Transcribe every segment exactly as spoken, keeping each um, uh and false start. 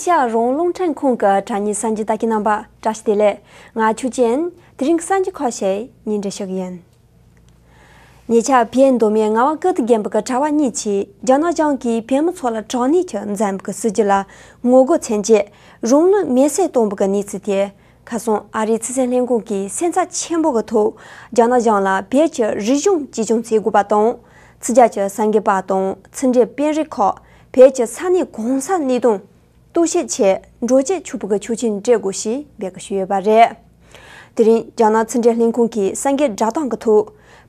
ཤ་རོང་རླུང་འཕྲིན་ཁང་གི་དྲ་བརྙན་གསར་འགྱུར་ལྟ་མཁན་རྣམ་པ་བཀྲ་ཤིས་བདེ་ལེགས། ང་ཆོས་ཅན། དེ་རིང་གི་གསར་འགྱུར་ཁག་ཞིག་སྙན་སྒྲོན་ཞུ་གི་ཡིན། ཉེ་ཆར་བལ་ཡུལ་མདོ་སྨད་རྔ་བ་ཀིརྟི་དགོན་པ་གི་གྲྭ་བ་གཉིས་ཀྱིས་རྒྱ་ནག་གཞུང་གིས་བོད་མི་ཚོ་ལ་དྲག་གནོན་གྱིས་འཛིན་པའི་སྲིད་བྱུས་ལ་ངོ་རྒོལ་མཚོན་ཆེད་རང་ལུས་མེར་སྲེག་བཏང་བའི་གནས་ཚུལ་དེ། ཁ་སང་ཨ་རིའི་ཚིག་གསལ་ལྷན་ཁང་གིས་སེམས་འཚབ་ཆེན་པོ་གི་ཐོག་རྒྱ་ནག་གཞུང་ལ་བོད་ཀྱི་རིག་གཞུང་གཅེས་སྐྱོང་བྱེད་དགོས་པ་དང་། ཕྱི་རྒྱལ་གྱི་གསར་འགོད་པ་དང་ཕྱི་འབྲེལ་དཔོན་རིགས་ཁག་བོད་ཀྱི་ས་གནས་གང་སར་གནས་སྟངས་རྟོག་ཞིབ་ཆེད་འགྲོ་བྱེད་ཆོག་པའི་ཆོག་མཆན་སྤྲད་དགོས་ཞེས་འབོད་སྐུལ་ཞུས་ཡོད་པ་རེད། དེ་རིང་རྒྱ་ནག་ཕྱི་འབྲེལ་ལྷན་ཁང་གིས་གསར་འགོད་བསྒྲགས་གཏམ་གྱི་ཐོག་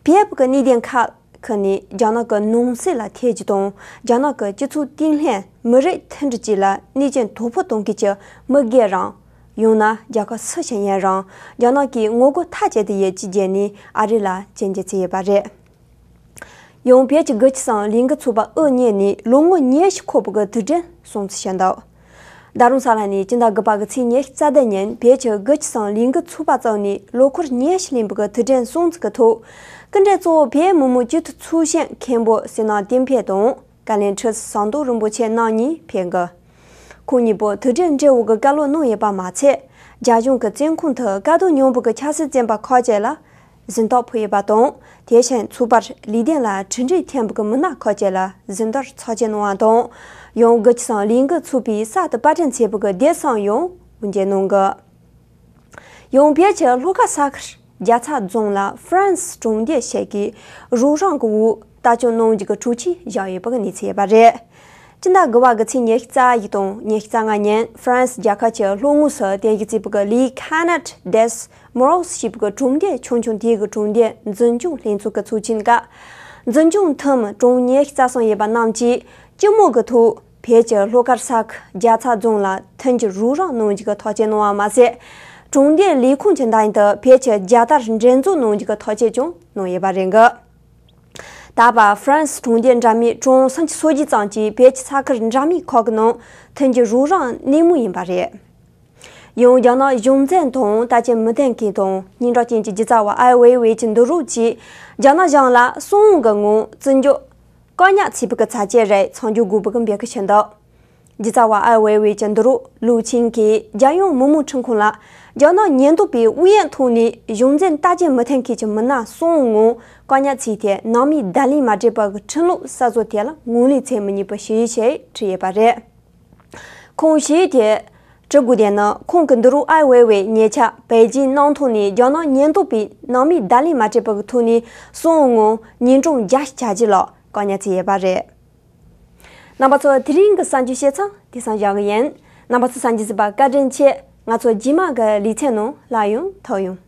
བོད་ཀྱི་གནས་སྟངས་ཁག་ཁུལ་ནས་རྒྱ་ནག་གི་ནང་སྲིད་ལ་ཐེ་ཇུས་དང་། རྒྱ་ནག་གི་སྤྱི་ཚོགས་སྟེང་ལྷན་མི་རིགས་མཐུན་སྒྲིལ་བཅས་ལ་གནོད་སྐྱོན་དོ་ཕོག་གཏོང་མཁན་གྱི་མི་སྒེར་རམ། ཡང་ན་རྒྱལ་ཁབ་སུ་ཞིག་ཡིན་རུང་རྒྱ་ནག་གིས་ངོ་རྒོལ་མཐའ་གཅིག་ཏུ་ཡོད་ཅེས་བརྗོད་ནས་ཨ་རི་ལ་སྐྱོན་བརྗོད་བྱས་ཡོད་པ་རེད། ཡང་བོད་ཀྱི་དགུ་བཅུ་ཙམ་ལས་འགུལ་ཚོགས་པ་དབུ་བརྙེས་ནས་ལོ་ངོ་ཉི་ཤུ་འཁོར་བའི་དུས་དྲན་སྲུང་བརྩི་བྱས་འདུག་ད་རུང་ས་ལ་ནས་སྤྱི་ཟླ་དགུ་པ་གི་ཚེས་ཉི་ཤུ་རྩ་བདུན་ཉིན་བོད་ཀྱི་དགུ་བཅུ་ཙམ་ལས་འགུལ་ཚོགས་པ་བཙུགས་ནས་ལོ་འཁོར་ཉི་ཤུ་ལོན་པའི་དུས་དྲན་སྲུང་བརྩི་གི་ཐོག་སྐུ་མགྲོན་གཙོ་བོ་བོད་མི་མང་སྤྱི་འཐུས་ཚོགས་གཞོན་མཁན་པོ་ཟས་སྣང་བསྟན་འཕེལ་དང་། བཀའ་བློན་ཁྲི་ཟམ་གདོང་རིན་པོ་ཆེ་རྣམ་གཉིས་ཕེབས་འགོ། ཁོང་གཉིས་པོ་དུས་དྲན་འབྲེལ་བའི་བཀའ་སློབ་གནང་ཡོད་པ་མ་ཚད། རྒྱ་གཞུང་གི་བཙོན་ཁང་དུ་བཀའ་བསྡུར་མྱོང་བའི་ཆབ་སྲིད་བཙོན་པ་ཁག་ཅིག་ལ་གཟེངས་རྟགས་ཕུལ་ཡོད་པ་དང་། དེ་བཞིན་ཚོགས་པར་ལས་དོན་ལ་གྲུབ་འབྲས་ཐོན་པའི་མི་སྣ་ཁག་ཅིག་ལ་གཟེངས་རྟགས་ཚོགས་ཆེན་གནང་བ་དང་། ཡང་དགུ་བཅུ་ཙམ་ལས་འགུལ་ཚོགས་པའི་གསར་དུ་པར་སྐྲུན་བྱས་པའི་སྡེ་ཚན་ཡང་དབུ་འབྱེད་གནང་གི། ཡང་བོད་ཀྱི་ལྷོ་ཁ་ས་ཁུལ་རྒྱལ་ཚ་རྫོང་ལ་ཧྥ་རན་སི་དྲང་བདེན་ཞིག་གིས་རོགས་རམ་གྱི་འོག་ལྟ་སྐྱོང་གནང་རྒྱུ་གི་གྲོས་ཆོད་བཞག་ཡོད་པ་གི་གནས་ཚུལ་ཡོད་པ་རེད། སྤྱི་ཟླ་དགུ་པ་གི་ཚེས་ཉི་ཤུ་རྩ་གཅིག་དང་ཉི་ཤུ་རྩ་ལྔ་ཉིན་ཧྥ་རན་སི་རྒྱལ་ཁབ་ཀྱི་ལྷོ་ངོས་སུ་རྟེན་གཞི་བྱས་པའི་ལི་ཁ་ནད་ཌེས་མོ་རོས་ཞེས་པའི་དྲང་བདེན་ཆོག་མཆན་དེ་གི་དྲང་བདེན་འཛིན་སྐྱོང་ལྷན་ཚོགས་ཀྱི་ཚོགས་ཆེན་སྐབས། འཛིན་སྐྱོང་འཐུས་མི་གྲངས་ཉི་ཤུ་རྩ་གསུམ་ཡོད་པ་རྣམས་ཀྱིས་སྤྱི་མོས་ཀྱི་ཐོག་བོད་ཀྱི་ལྷོ་ཁ་ས་ཁུལ་རྒྱལ་ཚ་རྫོང་ལ་མཐུན་གྱི་རོགས་རམ་གནང་རྒྱུ་གི་ཐག་གཅོད་གནང་བ་མ་ཟད། དྲང་བདེན་ལས་ཁུངས་ཀྱི་འདེམས་ཐོན་དུ་བོད་ཀྱི་རྒྱལ་དར་འགྲེམས་འཛུགས་གནང་རྒྱུ་གི་ཐག་གཅོད་ཀྱང་གནང་ཡོད་པ་རེད་འགི། ད་བར་ཧྥ་རན་སི་དྲང་བདེན་འདྲ་མིན་གྲངས་སུམ་ཅུ་སོ་བརྒྱད་ཙམ་གྱིས་བོད་ཀྱི་ས་ཁུལ་འདྲ་མིན་ཁག་གི་ནང་མཐུན་གྱི་རོགས་རམ་གནང་མུས་ཡིན་པ་རེད། ཡང་རྒྱ་ནག་གཞུང་འཛིན་དང་ལྟ་སྐྱོང་མི་ལྡན་མཁན་དང་སྙན་གྲགས་ཅན་གྱི་སྒྱུ་རྩལ་བ་ཨའེ་ཝེ་ཝེ་གྱི་འདུ་རོགས་ཀྱིས་རྒྱ་ནག་གཞུང་ལ་གསང་བའི་ངང་བཙུན་འཇུག་བཀག་ཉར་བྱས་པའི་ཚར་གཅོད་རིགས་མཚམས་འཇོག་དགོས་པའི་འབོད་སྐུལ་ཞུས་འདུག་སྒྱུ་རྩལ་བ་ཨའེ་ཝེ་ཝེ་གྱི་འདུ་རོགས་ལུའུ་ཆིང་གིས་རྒྱལ་ཡོངས་མི་མང་ཁྲིམས་ཁང་ལ་རྒྱ་ནག་ཉེན་རྟོག་པས་དབུས་ཡན་ཐོག་ནས་གཞུང་འཛིན་ལྟ་སྐྱོང་མི་ལྡན་མཁན་གྱི་མི་སྣ་གསང་བའི་ངང་བཀག་ཉར་བྱས་ཏེ་ནང་མིའི་བརྡ་ལན་མ་སྤྲད་པ་གི་ཁྲིམས་ལུགས་གསར་བཟོ་དེ་ལ་ངོས་ལེན་བྱེད་མི་ཉན་པ་ཞིག་ཞེས་བྲིས་ཡོད་པ་རེད། ཁོང་ཞིག་དེ་གྲུ་གུ་དེ་ནི་ཁོང་གི་འདུ་རོགས་ཨའེ་ཝེ་ཝེ་ཉེ་ཆར་པེ་ཅིན་གནམ་ཐང་ནས་རྒྱ་ནག་ཉེན་རྟོག་པས་ནང་མིའི་བརྡ་ལན་མ་སྤྲད་པ་གི་ཐོག་ནས་གསང་བའི་ངང་ཉིན་གྲངས་བརྒྱད་ཅུ་གྱ་གཅིག་ལ་བཀག་ཉར་བྱས་ཡོད་པ་རེད། རྣམ་པ་ཚོ་དེ་རིང་གི་གསར་འགྱུར་བཤད་ཚང་དེ་ཙམ་བཞག་གི་ཡིན། རྣམ་པ་ཚོ་གསར་འགྱུར་གཟིགས་པར་བཀའ་དྲིན་ཆེ། ང་ཚོ་རྗེས་མ་གི་ལེ་ཚན་ནང་སླར་ཡང་ཐུག་ཡོང་།